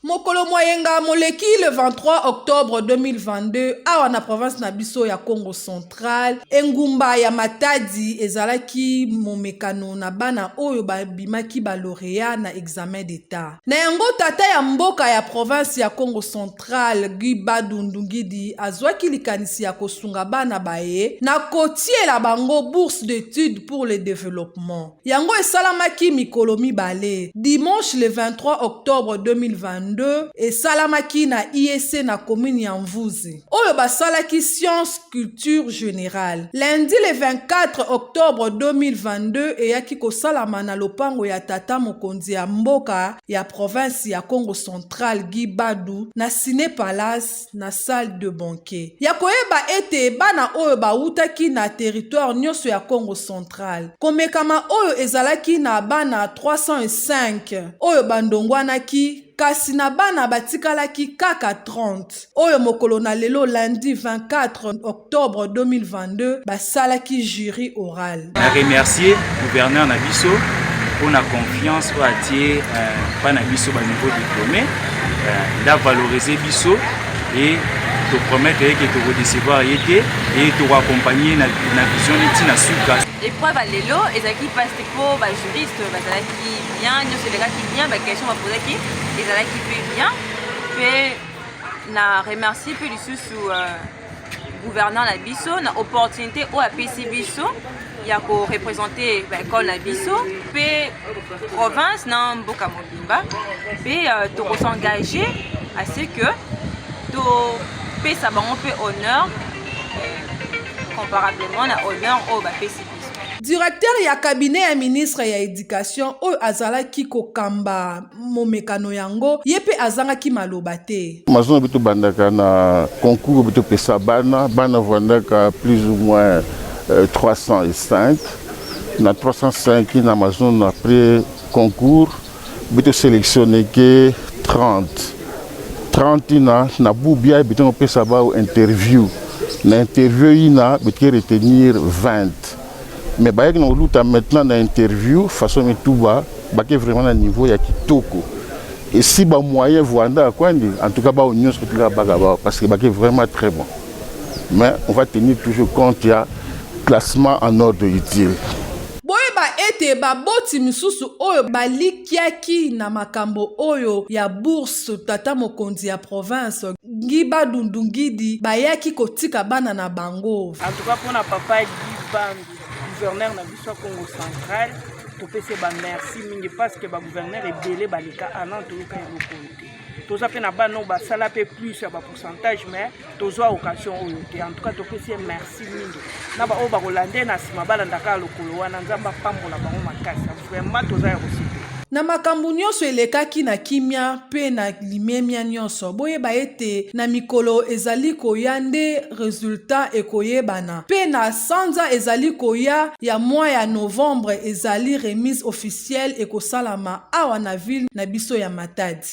Mokolo mwa yenga moleki le 23 octobre 2022 awa na province na biso ya Kongo Central, engumba ya Matadi ezalaki momekano na bana oyo babimaki ba laureats na examen d'etat. Na yango tata ya mboka ya province ya Kongo Central Guy Bandu Ndungidi azwaki likanisi ya kosunga bana baye na kotiela bango bourse d'etudes pour le developpement. Yango esalamaki mikolo mibale, dimanche le 23 octobre 2022, esalamaki na IEC na commune ya Mvuzi, oyo basalaki sciences culture generale. Lundi le 24 octobre 2022 eyaki kosalama na lopango ya tata mokonzi ya mboka ya province ya Kongo Central Guy Bandu na Cine Palace na salle de banquet. Ya koyeba ete bana oyo bawutaki na territoire nionso ya Kongo Central. Komekama oyo ezalaki na bana 305 oyo bandongwanaki kasi na bana batikalaki kaka 30 oyo mokolo na lelo lundi 24 octobre 2022 basalaki jury oral. Na remercier gouverneur na biso mpo na confiance oyo atie mpa na biso ba nouveau diplômé nde avaloriser biso et topromettre ye ke tokodecevoir ye te et tokoaccompagne na vision neti na suka. Épreuve ya lelo ezalaki mpasi te mpo bajuriste bazalaki bien, nyonso elekaki bien, baquestion bapozaki ezalaki mpe bien. Mpe na remercie mpe lisusu gouverneur na biso na opportunité oyo apesi biso ya koreprésente baekole na biso mpe province na mboka mobimba, mpe tokosengage à ce que topesa bango mpe honneur comparablement na honneur oyo bapesi biso. Directeur ya cabinet ya ministre ya éducation oyo azalaki kokamba momekano yango, ye mpe azangaki maloba te. Mazono biso tobandaka na concours, biso topesa bana. Bana vandaka plus ou moins 305 na 305 na Mazono. Après concours, biso sélectionné ke 30 30 na bubia, biso topesa bao interview. Na interview ina, bitoke retenir 20, mais bayaki na koluta maintenant na interview façon mituba bake vraiment na niveau ya kitoko esi bamoyen vwanda kwandi. En tout cas, bao nyonso kotikaka baka bao parce que bake vraiment très bon, mais on va tenir toujours compte ya classement en ordre utile. Boyeba ete baboti misusu oyo balikiaki na makambo oyo ya bourse tata mokonzi ya province Guy Bandu Ndungidi bayaki kotika bana na bango. En tout cas, mpona papa Guy Bandu, gouverneur na biso ya Congo Central, topesi ye bamerci mingi parce que bagouverneur ebele baleka anan toyoka eloko oyo te. Toza mpe na bana oyo basala mpe plus ya bapourcentage, mais tozwa occasion oyo te. En tout cas, topesi ye merci mingi na baoyo bakolanda ye na nsima, balandaka ya lokolo wana. Nzambe apambola bango makasi. Vraiment, toza ya kosepela. Na makambo nyonso elekaki na kimia mpe na limemia nyonso. Boyeba ete na mikolo ezali koya nde resultat ekoyebana, mpe na sanza ezali koya ya mwa ya novembre ezali remise officielle ekosalama awa na ville na biso ya Matadi.